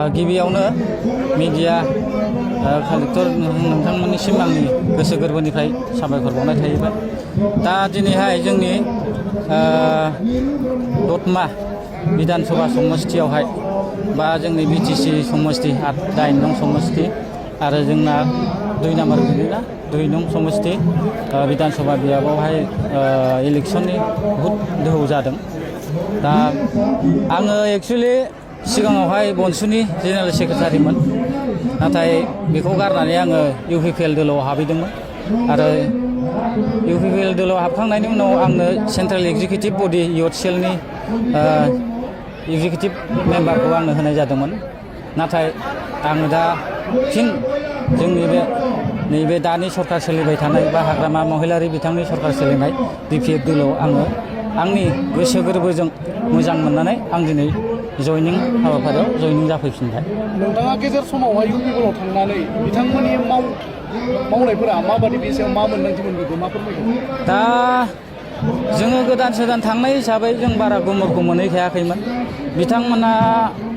गिबियावनो media collector नोंथांमोननिसिम आंनि गोसो गोरबोनिफ्राय साबायखर बावनाय थाहैबाय। दा दिनैहाय जोंनि दतमा विधानसभा समस्तियावहाय बा जोंनि बिटिसि समस्ति 8 नं समस्ति आरो जोंना 2 नाम्बार गोलैना 2 नं समस्ति विधानसभा बियाबावहाय इलेक्शननि बहुद दोहौ जादों। दा आङो एक्चुअलि सिगाङावहाय बनसुनि जेनेरेल सेक्रेटारिमोन, नाथाय बेखौ गारनानै आङो इउपिपिएल दोलोआव हाबहैदोंमोन आरो इउपिपिएल दोलोआव हाबखांनायनि उनाव आंनो सेन्ट्रेल एक्जिकिउटिभ बडि इयथ सेलनि एक्जिकिउटिभ मेम्बारखौ आंनो होनाय जादोंमोन। नाथाय आङो दा फिन जोंनि नैबे दानि सरकार सोलिबाय थानाय बा हाग्रामा महिलारि बिथांनि सरकार सोलिनाय बिपिएफ दोलोआव आङो आंनि गोसो गोरबोजों मोजां मोननानै आं दिनै जयनिं हाबाफारियाव जयनिं जाफैफिनबाय। नोंथाङा गेजेर समावहाय इउपिपिएलआव थांनानै बिथांमोननि मावनायफोरा माबादि, बे सायाव मा मोन्दांथि मोनबोखो, मा फोरमायगोन? दा जोङो गोदान सोदान थांनाय हिसाबै जों बारा गुमुरखौ मोनहैखायाखैमोन। बिथांमोना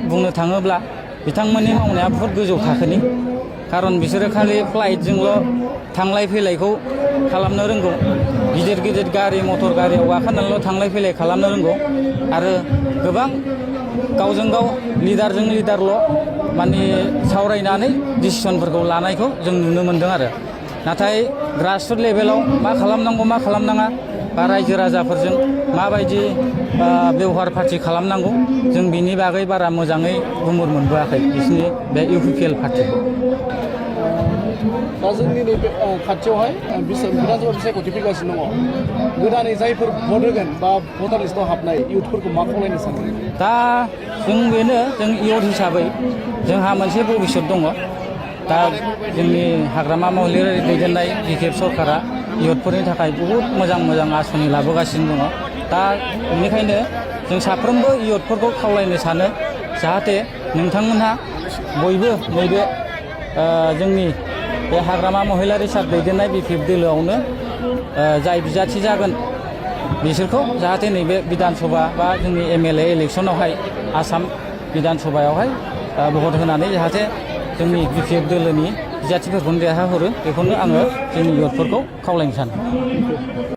बुंनो थाङोब्ला बिथांमोननि मावनाया बहुद गोजौ थाखोनि, खारन बिसोरो खालि फ्लाइटजोंल' थांलाय फैलायखौ खालामनो रोंगौ। गिदिर गिदिर गारि मटर गारियाव गाखोनानैल' थांलाय फैलाय खालामनो रोंगौ आरो गोबां गावजों गाव लिडारजों लिडारल' माने सावरायनानै डिसिसनफोरखौ लानायखौ जों नुनो मोन्दों आरो। नाथाय ग्रासरुट लेभेलाव मा खालामनांगौ मा खालामनाङा बा रायजो राजाफोरजों माबायदि बेवहार पार्टि खालामनांगौ जों बिनि बागै बारा मोजाङै गुमुर मोनबोआखै बिसिनि बे इउपिपिएल पार्टिखौ। दा जोंनि नैबे खाथियावहाय विधानसभा बिसायख'थि फैगासिनो दङ। गोदानै जायफोर भट होगोन बा भटार लिस्टआव हाबनाय इयुथफोरखौ मा खावलायनो सानो? दा जों बेनो, जों इयुथ हिसाबै जोंहा मोनसे भबिष्यत दङ। दा जोंनि हाग्रामा महिलारि दैदेननाय बिपिएफ सरकारा इयुथफोरनि थाखाय बहुद मोजां मोजां आसनि लाबोगासिनो दङ। दा बेनिखायनो जों साफ्रोमबो इयुथफोरखौ खावलायनो सानो, जाहाथे नोंथांमोनहा बयबो नैबे जोंनि बे हाग्रामा महिलारि सार दैदेननाय बिपिएफ दोलोआवनो जाय बिजाथि जागोन बिसोरखौ जाहाथे नैबे विधानसभा बा जोंनि एमएलए इलेक्सनावहाय आसाम विधानसभायावहाय भट होनानै जाहाथे जोंनि बिपिएफ दोलोनि बिजाथिफोरखौनो देरहाहरो, बेखौनो आङो जोंनि इयुथफोरखौ खावलायनो सानो।